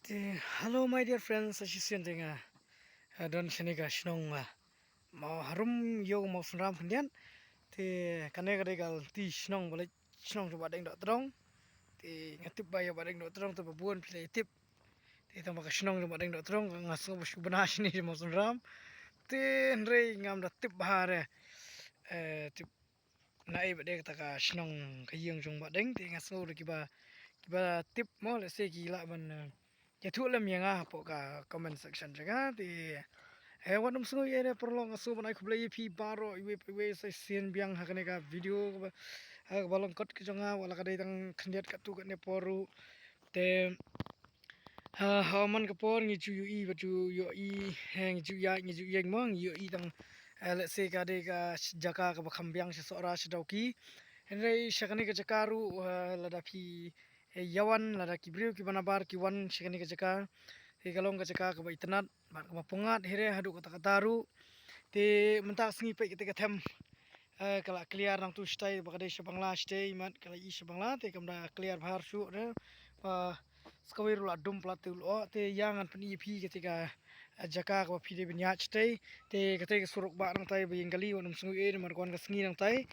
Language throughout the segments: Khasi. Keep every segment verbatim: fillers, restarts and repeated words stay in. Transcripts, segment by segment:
Te, hello my dear friends, sa shisien te nga, eh, don shane ka shnong, eh, Mawharum, ïew Mawsynram khyndiat. Te kane ka dei ka lynti shnong ba leit shnong jong Bah Deng Dohtdong. Te nga tip ba ïa Bah Deng Dohtdong te ba bun phi la tip. Te tang ba ka shnong jong Bah Deng Dohtdong nga sngew ba shu bna shane jong Mawsynram. Te hynrei ngam da tip bha re. Eh, tip na ei ba dei kata ka shnong ka ïing jong Bah Deng, te nga sngew da kiba, kiba tip mo, lehse ki lah ban, eh, ïathuh lem ïa nga hapoh ka comment section jong nga. Te, eh, wat nym sngew ïa re paralok, nga sngew ban ai khublei ïa phi baroh iwei pa iwei sa shisien biang ha kane ka video kaba, eh, kaba long kot ka jong nga, wat la ka dei tang khyndiat katto katne por ruh. Te, ha, ha man ka por ngi ju ïohi, ba ju ïohi, eh, ngi ju ïa, ngi ju ïeng mo, ngi ïohi tang, eh, lehse ka dei ka jaka kaba kham biang sha Sohra sha Dawki. Hynrei sha kane ka jaka ruh, eh, lada phi, eh, ïa wan, lada ki briew kiba nabar ki wan sha kane ka jaka. Te ka long ka jaka kaba itynnad bad kaba pyngngad hi re haduh katta katta ruh. Te mynta ka sngi peit katei ka them, eh, ka la clear nangtu shatai ba ka dei sha Bangla shatai, mat ka la i sha Bangla, te kam da clear bha shuh re. Ba sa kawei ruh la dum palat te u lyoh, te ïa ngan pyni ïa phi katei ka, eh, jaka kaba phi dei ban ïaid shatai. Te katei ka surok ba nangtai ba ïeng kali, wat nym sngew ei, namar ka wan ka sngi nangtai.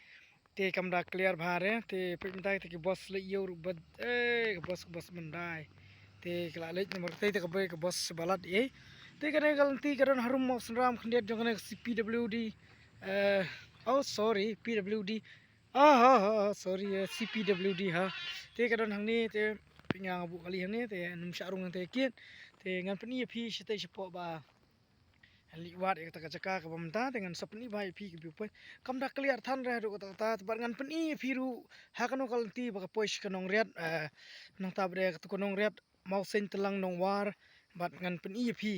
Te kam da clear bha re, te peit mynta te ki bus leit ïew ruh bad, eh, ka bus, ka bus Mandai. Te ka la leit namar te, te ka bei ka bus Balat ei. Te kane ka lynti ka don harum Mawsynram khyndiat jong kane ka C P W D. Eh, oh, sorry, P W D. Ah, ha, ha, ha, sorry, eh, C P W D ha. Te ka don hangne, te peit nga nga buh kali hangne, te nym shah rung te kit. Te ngan pyni ïa phi shatai shapoh ba leit wad ïa kata ka jaka kaba mynta, te ngan sa pyni bha ïa phi ka viewpoint. Kam da clear than re haduh katta katta, te bad ngan pyni ïa phi ruh ha kano ka lynti ba ka poi sha ka Nongriat, eh, nangta ba dei katu ka Nongriat, Mawseiñ Tlang Nongwar, bad ngan pyni ïa phi,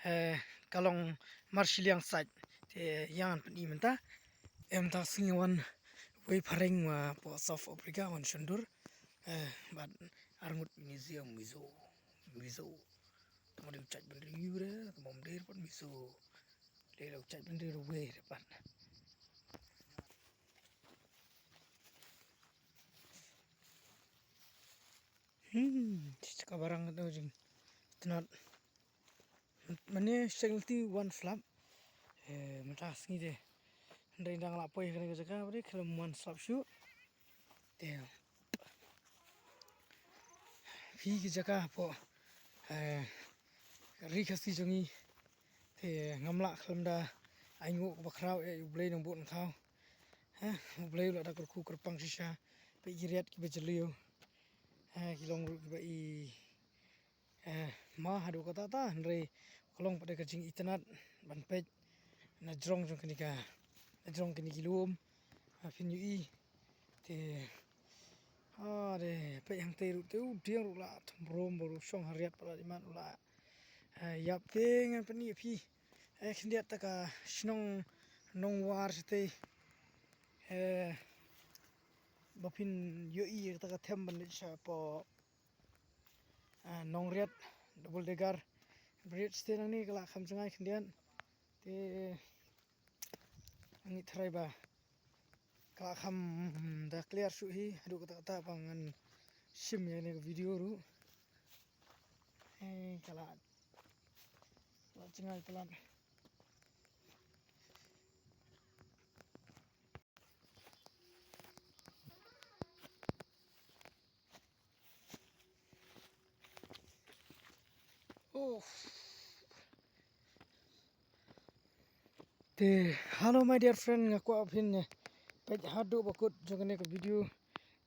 eh, ka long marshiliang site. Te ïa ngan pyni mynta. Em, mynta sngi wan wei phareng wa po South Africa wan shondur, eh, bad arngut Mizo, Mizo, Mizo. Tang ma dei u jait bynriew re, tang ma ym dei re pat Mizo. Dei la u jait bynriew ruh wei re pat. Hmm, shi jaka barang ka dei jingitynnad. Mane sheng lynti wan slap. Eh, mynta sngi te. Hynrei dang la poi ha kane ka jaka, ba dei khlem wan slap shuh. Te phi ki jaka hapoh, eh, ri Khasi jong ngi. Te ngam lah khlem da ai nguh kaba khraw ïa U Blei Nongbud Nongthaw. Ha, U Blei u la da kyrkhu kyrpang shisha. Peit ki riat kiba jylliew. Ha, ki long ruh kiba i Eh, ma haduh katta katta, hynrei ka long pat da ka jingitynnad ban peit na jrong jong kane ka, na jrong kine ki lum. Ha, phin ïohi. Te, ha, de, peit hangtei ruh te u dieng ruh la thom rom, ba ruh shong ha riat palat imat ruh la. Eh, ïap te ngan pyni ïa phi. Eh, khyndiat ta ka shnong Nongwar shatei. Eh, ba phin ïohi ïa kata ka them ban leit shapoh Ah, Nongriat, Double Degar Bridge te nangne ka la kham jngai khyndiat. Te nangne tharai ba ka la kham da clear shuh hi, haduh katta katta ba ngan shim ïa kane ka video ruh. Eh, ka la, la jngai palat. Oh. Te, hello my dear friend, nga kwah phin, eh, peit haduh ba kut jong kane ka video.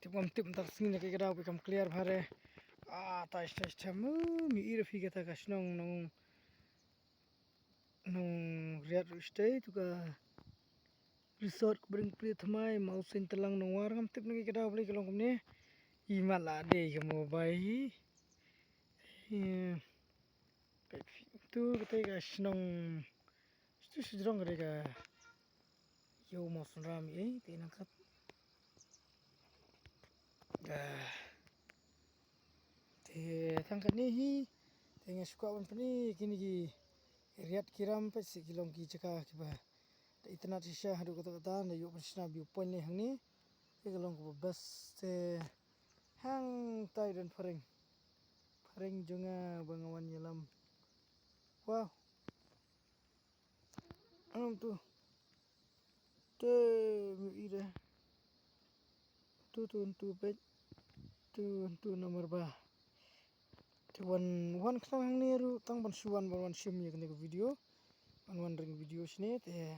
Tip ngam tip mynta ka sngi na ka daw ba kam clear bha re. Ah, tai, tai, tai, mu, mi ira phi kata ka shnong Nong, Nongriat ruh shatei, tu ka resort ka Bring Prit Thymmai, Mawseiñ Tlang Nongwar, ngam tip na ki ka daw balei ka long kumne. Imat la dei ka mobile hi. Eh, peit phi tu katei ka shnong. Tu shu jrong katei ka ïew Mawsynram ei, te nangkat. Ah. Te tang katne hi, te nga shu kwah ban pyni kine ki riat ki ram peit shi ki long ki jaka kiba da itynnad shisha haduh katta katta, da ïoh ban shna viewpoint ne hangne. Te ka long kaba best te hangtai don phareng. Ring jong nga ba nga wan ïalam. Wow. Anam tu. Te mu ire. Tu tu tu pet. Tu tu nomor ba. Te wan wan khnang hangne ruh tang ban shu wan ban wan shim ïa kane ka video. Ban wan ring video shane te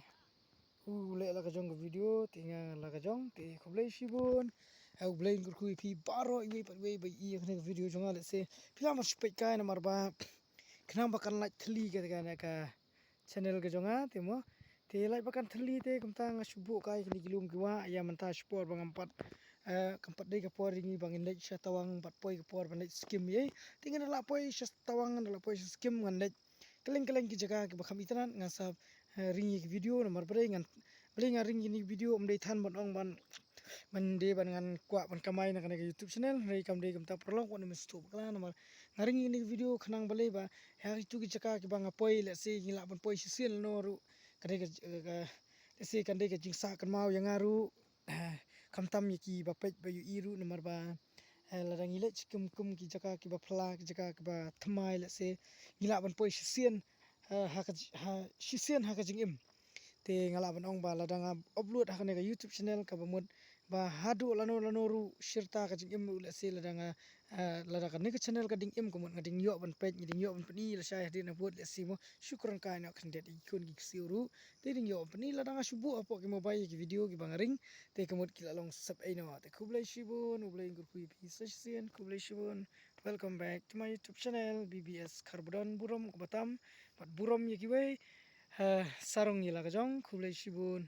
u leh la ka jong ka video te nga la ka jong te khublei shibun. Ai u Blei un kyrkhu ïa phi baroh iwei pat iwei ba ïa kane ka video jong nga lehse phi la mar shu peit kai namar ba khnang ba kan lait thli ka ka ka channel ka jong nga te mo. Te lait ba kan thli te kumta nga shu buh kai kine ki lum ki wah ïa mynta shu por ba ngam pat, eh, kam pat dei ka por ïa ngi ba ngin leit sha tawang pat poi ka por ba leit skim ïa. Te ngan la poi sha tawang ngan la poi sha skim ngan leit kylleng kylleng ki jaka kiba kham itynnad nga sa, eh, ring ïa ki video namar balei ngan, balei nga ring ïa ki video ym dei than ban ong ban, ban dei ban ngan kwah ban kamai na kane ka YouTube channel, hynrei kam dei kumta paralok wan mynstep bakla namar nga ring ïa ki video khnang balei ba ha kitu ki jaka kiba nga poi lehse ngi lah ban poi shisien lano ruh ka dei ka, ka, lehse kan dei ka jingsah kynmaw ïa nga ruh. Eh, khamtam ïa ki ba peit ba ïohi ruh namar ba, eh, lada ngi leit sha kum kum ki jaka kiba phylla ki jaka kiba thymmai lehse ngi lah ban poi shisien, eh, ha ka j-, ha shisien ha ka jingim. Te nga lah ban ong ba lada nga upload ha kane ka YouTube channel kaba mut ba haduh lano lano ruh shirta ka jingim ruh lehse lada nga, eh, lada kane ka channel ka ding im ka mut nga ding ïoh ban peit nga ding ïoh ban pyni lashai hadien habud lehse mo. Shukran kai na khyndiat ïa ki khun ki ksiew ruh. Te ding ïoh ban pyni lada nga shu buh hapoh ki mobile ïa ki video kiba nga ring. Te ka mut ki la long sep ei no. Te khublei shibun, U Blei un kyrkhu ïa phi sa shisien, khublei shibun. Welcome back to my YouTube channel, B B S Kharbudon, burom kaba tam bad burom ïa kiwei. Ha, sarong ïa la ka jong, khublei shibun.